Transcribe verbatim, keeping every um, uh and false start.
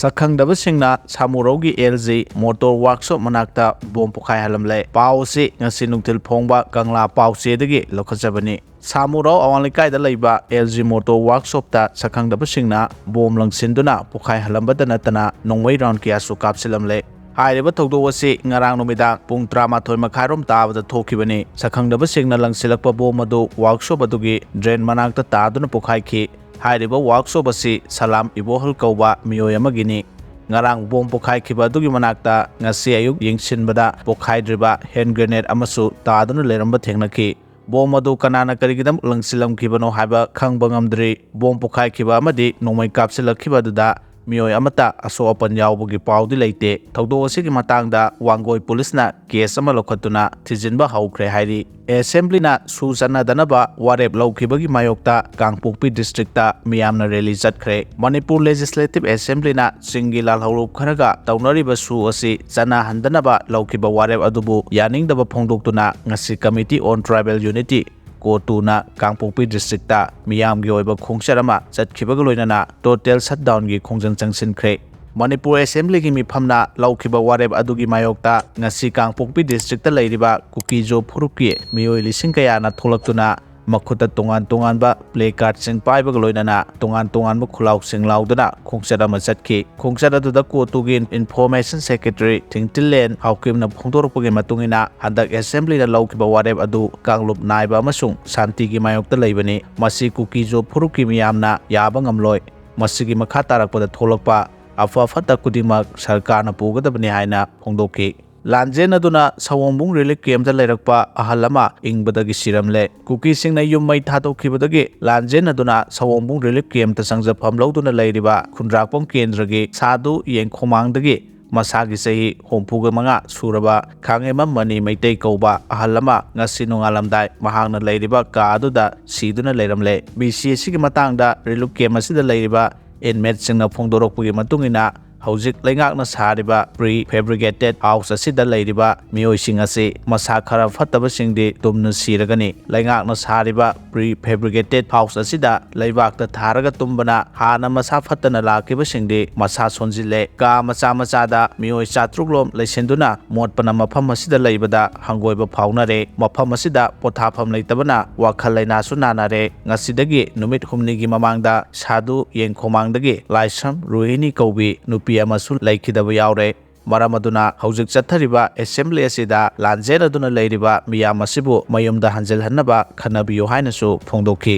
ꯁꯛꯈꯪꯗꯕꯁꯤꯡꯅ ꯁꯥꯃꯨꯔꯧꯒꯤ L G motor workshop ꯃꯅꯥꯛꯇ bomb ꯄꯣꯈꯥꯏꯍꯜꯂꯝꯂꯦ꯫ ꯄꯥꯎ ꯑꯁꯤ ꯉꯁꯤ ꯅꯨꯡꯊꯤꯜ ꯐꯣꯡꯕ ꯀꯪꯂꯥ ꯄꯥꯎꯆꯦꯗꯒꯤ ꯂꯧꯈꯠꯆꯕꯅꯤ꯫ ꯁꯥꯃꯨꯔꯧ ꯑꯋꯥꯡ ꯂꯩꯀꯥꯏꯗ ꯂꯩꯕ ꯑꯦꯜ ꯖꯤ ꯃꯣꯇꯣꯔ ꯋꯥꯔꯛꯁꯣꯞꯇ ꯁꯛꯈꯪꯗꯕꯁꯤꯡꯅ ꯕꯣꯝ ꯂꯪꯁꯤꯟꯗꯨꯅ ꯄꯣꯈꯥꯏꯍꯜꯂꯝꯕꯗꯅ ꯅꯠꯇꯅ ꯅꯣꯡꯃꯩ ꯔꯥꯎꯟ ꯀꯌꯥꯁꯨ ꯀꯥꯞꯁꯤꯜꯂꯝꯂꯦ꯫ ꯍꯥꯏꯔꯤꯕ ꯊꯧꯗꯣꯛ ꯑꯁꯤ ꯉꯔꯥꯡ ꯅꯨꯃꯤꯗꯥꯡ ꯄꯨꯡ ꯇꯔꯥꯃꯥꯊꯣꯏ ꯃꯈꯥꯏꯔꯣꯝ ꯇꯥꯕꯗ ꯊꯣꯛꯈꯤꯕꯅꯤ꯫ ꯁꯛꯈꯪꯗꯕꯁꯤꯡꯅ ꯂꯪꯁꯤꯜꯂꯛꯄ ꯕꯣꯝ ꯑꯗꯨ ꯋꯥꯔꯛꯁꯣꯞ ꯑꯗꯨꯒꯤ ꯗ꯭ꯔꯦꯟ ꯃꯅꯥꯛꯇ ꯇꯥꯗꯨꯅ ꯄꯣꯈꯥꯏꯈꯤ꯫ ꯍꯥꯏꯔꯤꯕ ꯋꯥꯔꯛꯁꯣꯞ ꯑꯁꯤ ꯁꯂꯥꯝ ꯏꯕꯣꯍꯜ ꯀꯧꯕ ꯃꯤꯑꯣꯏ ꯑꯃꯒꯤꯅꯤ꯫ ꯉꯔꯥꯡ ꯕꯣꯝ ꯄꯣꯈꯥꯏꯈꯤꯕ ꯑꯗꯨꯒꯤ ꯃꯅꯥꯛꯇ ꯉꯁꯤ ꯑꯌꯨꯛ ꯌꯦꯡꯁꯤꯟꯕꯗ ꯄꯣꯈꯥꯏꯗ꯭ꯔꯤꯕ ꯍꯦꯟ ꯒ꯭ꯔꯦꯅꯦꯗ ꯑꯃꯁꯨ ꯇꯥꯗꯨꯅ ꯂꯩꯔꯝꯕ ꯊꯦꯡꯅꯈꯤ꯫ ꯕꯣꯝ ꯑꯗꯨ ꯀꯅꯥꯅ ꯀꯔꯤꯒꯤꯗꯃꯛ ꯂꯪꯁꯤꯜꯂꯝꯈꯤꯕꯅꯣ ꯍꯥꯏꯕ ꯈꯪꯕ ꯉꯝꯗ꯭ꯔꯤ꯫ ꯕꯣꯝ ꯄꯣꯈꯥꯏꯈꯤꯕ ꯑꯃꯗꯤ ꯅꯣꯡꯃꯩ ꯀꯥꯞꯁꯤꯜꯂꯛꯈꯤꯕ ꯑꯗꯨꯗ ꯃꯤꯑꯣꯏ ꯑꯃꯠꯇ ꯑꯁꯣꯛ ꯑꯄꯟ ꯌꯥꯎꯕꯒꯤ ꯄꯥꯎꯗꯤ ꯂꯩꯇꯦ꯫ ꯊꯧꯗꯣꯛ ꯑꯁꯤꯒꯤ ꯃꯇꯥꯡꯗ ꯋꯥꯡꯒꯣꯏ ꯄꯨꯂꯤꯁꯅ ꯀꯦꯁ ꯑꯃ ꯂꯧꯈꯠꯇꯨꯅ ꯊꯤꯖꯤꯟꯕ ꯍꯧꯈ꯭ꯔꯦ ꯍꯥꯏꯔꯤ꯫ ꯑꯦꯁꯦꯝꯕ꯭ꯂꯤꯅ ꯁꯨ ꯆꯠꯅꯗꯅꯕ ꯋꯥꯔꯦꯞ ꯂꯧꯈꯤꯕꯒꯤ ꯃꯥꯌꯣꯛꯇ ꯀꯥꯡꯄꯣꯛꯄꯤ ꯗꯤꯁꯇ꯭ꯔꯤꯛꯇ ꯃꯤꯌꯥꯝꯅ ꯔꯦꯂꯤ ꯆꯠꯈ꯭ꯔꯦ꯫ ꯃꯅꯤꯄꯨꯔ ꯂꯦꯖꯤꯁꯂꯦꯇꯤꯚ ꯑꯦꯁꯦꯝꯕ꯭ꯂꯤꯅ ꯆꯤꯡꯒꯤ ꯂꯥꯜꯍꯧꯂꯨꯞ ꯈꯔꯒ ꯇꯧꯅꯔꯤꯕ ꯁꯨ ꯑꯁꯤ ꯆꯠꯅꯍꯟꯗꯅꯕ ꯂꯧꯈꯤꯕ ꯋꯥꯔꯦꯞ ꯑꯗꯨꯕꯨ ꯌꯥꯅꯤꯡꯗꯕ ꯐꯣꯡꯗꯣꯛꯇꯨꯅ ꯉꯁꯤ Committee on Tribal Unity, ꯀꯣꯇꯨꯅ ꯀꯥꯡꯄꯣꯛꯄꯤ ꯗꯤꯁꯇ꯭ꯔꯤꯛꯇ ꯃꯤꯌꯥꯝꯒꯤ ꯑꯣꯏꯕ ꯈꯣꯡꯆꯠ ꯑꯃ ꯆꯠꯈꯤꯕꯒ ꯂꯣꯏꯅꯅ ꯇꯣꯇꯦꯜ ꯁꯠꯗꯥꯎꯟꯒꯤ ꯈꯣꯡꯖꯪ ꯆꯪꯁꯤꯟꯈ꯭ꯔꯦ꯫ ꯃꯅꯤꯄꯨꯔ ꯑꯦꯁꯦꯝꯕ꯭ꯂꯤꯒꯤ ꯃꯤꯐꯝꯅ ꯂꯧꯈꯤꯕ ꯋꯥꯔꯦꯞ ꯑꯗꯨꯒꯤ ꯃꯥꯌꯣꯛꯇ ꯉꯁꯤ ꯀꯥꯡꯄꯣꯛꯄꯤ ꯗꯤꯁꯇ꯭ꯔꯤꯛꯇ ꯂꯩꯔꯤꯕ ꯀꯨꯀꯤꯖꯣ ꯐꯨꯔꯨꯞꯀꯤ ꯃꯤꯑꯣꯏ ꯂꯤꯁꯤꯡ ꯀꯌꯥꯅ ꯊꯣꯛꯂꯛꯇꯨꯅ ꯃꯈꯨꯠꯇ ꯇꯣꯉꯥꯟ ꯇꯣꯉꯥꯟꯕ ꯄ꯭ꯂꯦ ꯀꯥꯔꯗꯁꯤꯡ ꯄꯥꯏꯕꯒ ꯂꯣꯏꯅꯅ ꯇꯣꯉꯥꯟ ꯇꯣꯉꯥꯟꯕ ꯈꯨꯜꯂꯥꯎꯁꯤꯡ ꯂꯥꯎꯗꯨꯅ ꯈꯣꯡꯆꯠ ꯑꯃ ꯆꯠꯈꯤ꯫ ꯈꯣꯡꯆꯠ ꯑꯗꯨꯗ ꯀꯣꯇꯨꯒꯤ ꯏꯟꯐꯣꯔꯃꯦꯁꯟ ꯁꯦꯀ꯭ꯔꯦꯇꯔꯤ ꯊꯤꯡꯇꯤꯜꯂꯦꯟ ꯍꯥꯎꯀꯤꯝꯅ ꯐꯣꯡꯗꯣꯔꯛꯄꯒꯤ ꯃꯇꯨꯡ ꯏꯟꯅ, ꯍꯟꯗꯛ ꯑꯦꯁꯦꯝꯕ꯭ꯂꯤꯅ ꯂꯧꯈꯤꯕ ꯋꯥꯔꯦꯞ ꯑꯗꯨ ꯀꯥꯡꯂꯨꯞ ꯅꯥꯏꯕ ꯑꯃꯁꯨꯡ ꯁꯥꯟꯇꯤꯒꯤ ꯃꯥꯌꯣꯛꯇ ꯂꯩꯕꯅꯤ꯫ ꯃꯁꯤ ꯀꯨꯀꯤꯖꯣ ꯐꯨꯔꯨꯞꯀꯤ ꯃꯤꯌꯥꯝꯅ ꯌꯥꯕ ꯉꯝꯂꯣꯏ꯫ ꯃꯁꯤꯒꯤ ꯃꯈꯥ ꯇꯥꯔꯛꯄꯗ ꯊꯣꯛꯂꯛꯄ ꯑꯐ ꯐꯠꯇ ꯈꯨꯗꯤꯡꯃꯛ ꯁꯔꯀꯥꯔꯅ ꯄꯨꯒꯗꯕꯅꯤ ꯍꯥꯏꯅ ꯐꯣꯡꯗꯣꯛꯈꯤ꯫ ꯂꯥꯟꯖꯦꯟꯅꯗꯨꯅ ꯁꯑꯣꯝꯕꯨꯡ ꯔꯤꯂꯤꯐ ꯀꯦꯝꯞꯇ ꯂꯩꯔꯛꯄ ꯑꯍꯜ ꯑꯃ ꯏꯪꯕꯗꯒꯤ ꯁꯤꯔꯝꯂꯦ꯫ ꯀꯨꯀꯤꯁꯤꯡꯅ ꯌꯨꯝ ꯃꯩ ꯊꯥꯗꯣꯛꯈꯤꯕꯗꯒꯤ ꯂꯥꯟꯖꯦꯟꯅꯗꯨꯅ ꯁꯑꯣꯝꯕꯨꯡ ꯔꯤꯂꯤꯐ ꯀꯦꯝꯞꯇ ꯆꯪꯖꯐꯝ ꯂꯧꯗꯨꯅ ꯂꯩꯔꯤꯕ ꯈꯨꯟꯗ꯭ꯔꯥꯛꯄꯝ ꯀꯦꯟꯗ꯭ꯔꯒꯤ ꯁꯥꯗꯨ ꯌꯦꯡꯈꯣꯃꯥꯡꯗꯒꯤ ꯃꯁꯥꯒꯤ ꯆꯍꯤ ꯍꯨꯝꯐꯨꯒ ꯃꯉꯥ ꯁꯨꯔꯕ ꯈꯥꯡꯉꯦꯝꯕꯝ ꯃꯅꯤ ꯃꯩꯇꯩ ꯀꯧꯕ ꯑꯍꯜ ꯑꯃ ꯉꯁꯤ ꯅꯣꯡꯉꯥꯜꯂꯝꯗꯥꯏ ꯃꯍꯥꯛꯅ ꯂꯩꯔꯤꯕ ꯀꯥ ꯑꯗꯨꯗ ꯁꯤꯗꯨꯅ ꯂꯩꯔꯝꯂꯦ꯫ ꯕꯤ ꯁꯤ ꯑꯁꯤꯒꯤ ꯃꯇꯥꯡꯗ ꯔꯤꯂꯤꯐ ꯀꯦꯝꯞ ꯑꯁꯤꯗ ꯂꯩꯔꯤꯕ ꯏꯟꯃꯦꯠꯁꯤꯡꯅ ꯐꯣꯡꯗꯣꯔꯛꯄꯒꯤ ꯃꯇꯨꯡ ꯏꯟꯅ, ꯍꯧꯖꯤꯛ ꯂꯩꯉꯥꯛꯅ ꯁꯥꯔꯤꯕ pre fabricated house ꯑꯁꯤꯗ ꯂꯩꯔꯤꯕ ꯃꯤꯑꯣꯏꯁꯤꯡ ꯑꯁꯤ ꯃꯁꯥ ꯈꯔ ꯐꯠꯇꯕꯁꯤꯡꯗꯤ ꯇꯨꯝꯅ ꯁꯤꯔꯒꯅꯤ꯫ ꯂꯩꯉꯥꯛꯅ ꯁꯥꯔꯤꯕ pre fabricated house ꯑꯁꯤꯗ ꯂꯩꯕꯥꯛꯇ ꯊꯥꯔꯒ ꯇꯨꯝꯕꯅ ꯍꯥꯟꯅ ꯃꯁꯥ ꯐꯠꯇꯅ ꯂꯥꯛꯈꯤꯕꯁꯤꯡꯗꯤ ꯃꯁꯥ ꯁꯣꯟꯖꯤꯜꯂꯦ꯫ ꯀꯥ ꯃꯆꯥ ꯃꯆꯥꯗ ꯃꯤꯑꯣꯏ ꯆꯥꯇ꯭ꯔꯨꯛ ꯂꯣꯝ ꯂꯩꯁꯤꯟꯗꯨꯅ ꯃꯣꯠꯄꯅ ꯃꯐꯝ ꯑꯁꯤꯗ ꯂꯩꯕꯗ ꯍꯪꯒꯣꯏꯕ ꯐꯥꯎꯅꯔꯦ꯫ ꯃꯐꯝ ꯑꯁꯤꯗ ꯄꯣꯊꯥꯐꯝ ꯂꯩꯇꯕꯅ ꯋꯥꯈꯜ ꯂꯩꯅꯥꯁꯨ ꯅꯥꯅꯔꯦ꯫ ꯉꯁꯤꯗꯒꯤ ꯅꯨꯃꯤꯠ ꯍꯨꯝꯅꯤꯒꯤ ꯃꯃꯥꯡꯗ ꯁꯥꯗꯨ ꯌꯦꯡꯈꯣꯃꯥꯡꯗꯒꯤ ꯂꯥꯏꯁ꯭ꯔꯝ ꯔꯣꯍꯤꯅꯤ ꯀꯧꯕꯤ ꯅꯨꯄꯤ ꯑꯃꯁꯨ ꯂꯩꯈꯤꯗꯕ ꯌꯥꯎꯔꯦ꯫ ꯃꯔꯝ ꯑꯗꯨꯅ ꯍꯧꯖꯤꯛ ꯆꯠꯊꯔꯤꯕ assembly ꯑꯁꯤꯗ ꯂꯥꯟꯖꯦꯟꯅꯗꯨꯅ ꯂꯩꯔꯤꯕ ꯃꯤꯌꯥꯝ ꯑꯁꯤꯕꯨ ꯃꯌꯨꯝꯗ ꯍꯟꯖꯤꯜꯍꯟꯅꯕ ꯈꯟꯅꯕꯤꯌꯨ ꯍꯥꯏꯅꯁꯨ ꯐꯣꯡꯗꯣꯛꯈꯤ꯫